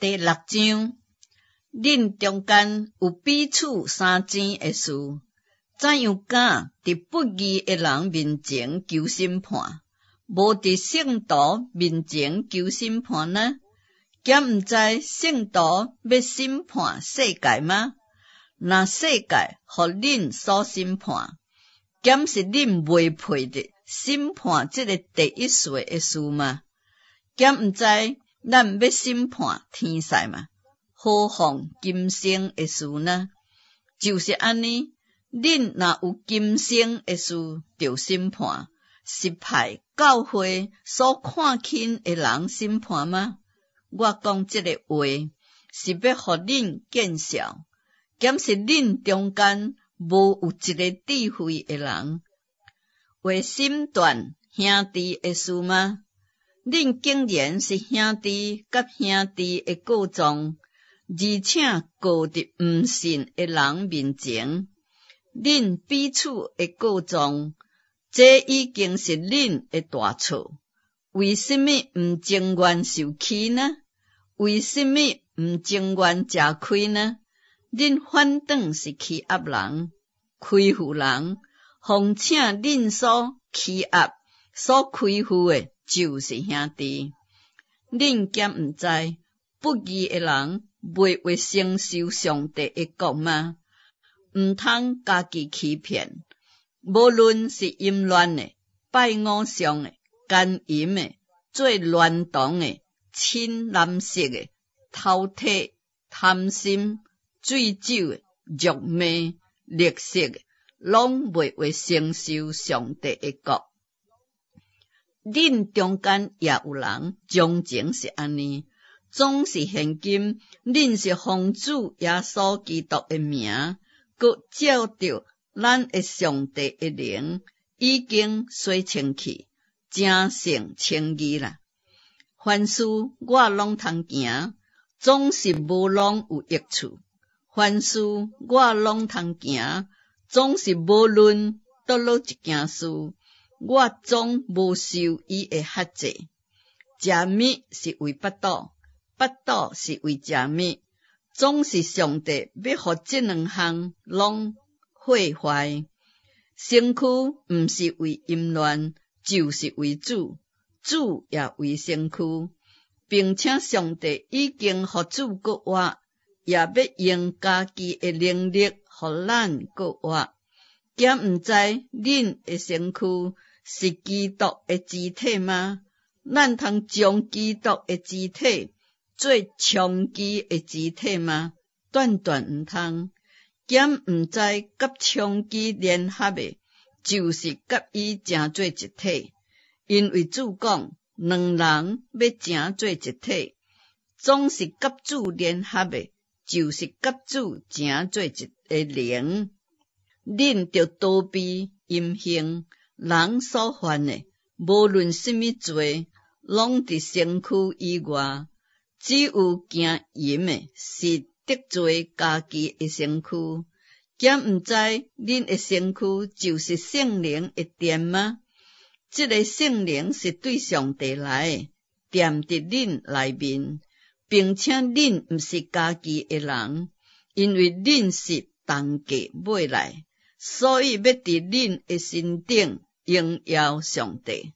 第六章，恁中間有彼此相爭的事，怎樣敢佇不義的人面前求審判，無佇聖徒面前求審判呢？敢毋知聖徒欲審判世界嗎？若世界予恁所審判，敢是恁袂配得審判這个第一序的事嗎？敢毋知咱欲審判天使嗎？何況今生的事呢？就是按呢，恁若有今生的事著審判，是派教會所看輕的人審判嗎？我講這个話是欲予恁見笑，敢是恁中間無有一个智慧的人，會審斷兄弟的事嗎？恁竟然是兄弟佮兄弟的告狀，而且告佇毋信的人面前，恁彼此的告狀，這已經是恁的大錯。為什麼毋情願受氣呢？為什麼毋情願食虧呢？恁反轉是欺壓人、虧負人，況且恁所欺壓、所虧負的，就是兄弟。恁敢毋知不義的人袂會承受上帝的國嗎？毋通家己欺騙。無論是淫亂的、拜偶像的、姦淫的、做孌童的、親男色的、偷提、貪心、醉酒的、辱罵、勒索的，攏袂會承受上帝的國。恁中間也有人從前是按呢，總是現今恁是奉主耶穌基督的名，閣照著咱的上帝的靈，已經洗清去，成聖稱義啦。凡事我攏通行，總是無攏有益處；凡事我攏通行，總是無論佗落一件事，我總無受伊的轄制。食物是為腹肚，腹肚是為食物，總是上帝欲予這兩項攏毀壞。身軀毋是為淫亂，就是為主，主也為身軀，並且上帝已經予主復活，也欲用家己的能力予咱復活。敢毋知恁的身軀是基督的肢體嗎？咱通將基督的肢體做娼妓的肢體嗎？斷斷毋通。敢毋知佮娼妓聯合的，就是佮伊成做一體？因為主講，兩人欲成做一體，總是佮主聯合的，就是佮主成做一个靈。恁著逃避淫行，人所犯的，無論啥物罪，攏佇身軀以外。只有行淫的，是得罪家己的身軀。敢毋知恁的身軀就是聖靈的殿嗎？這个聖靈是對上帝來的，踮佇恁內面，並且恁毋是家己的人，因為恁是重價買來，所以欲佇恁的身頂榮耀上帝。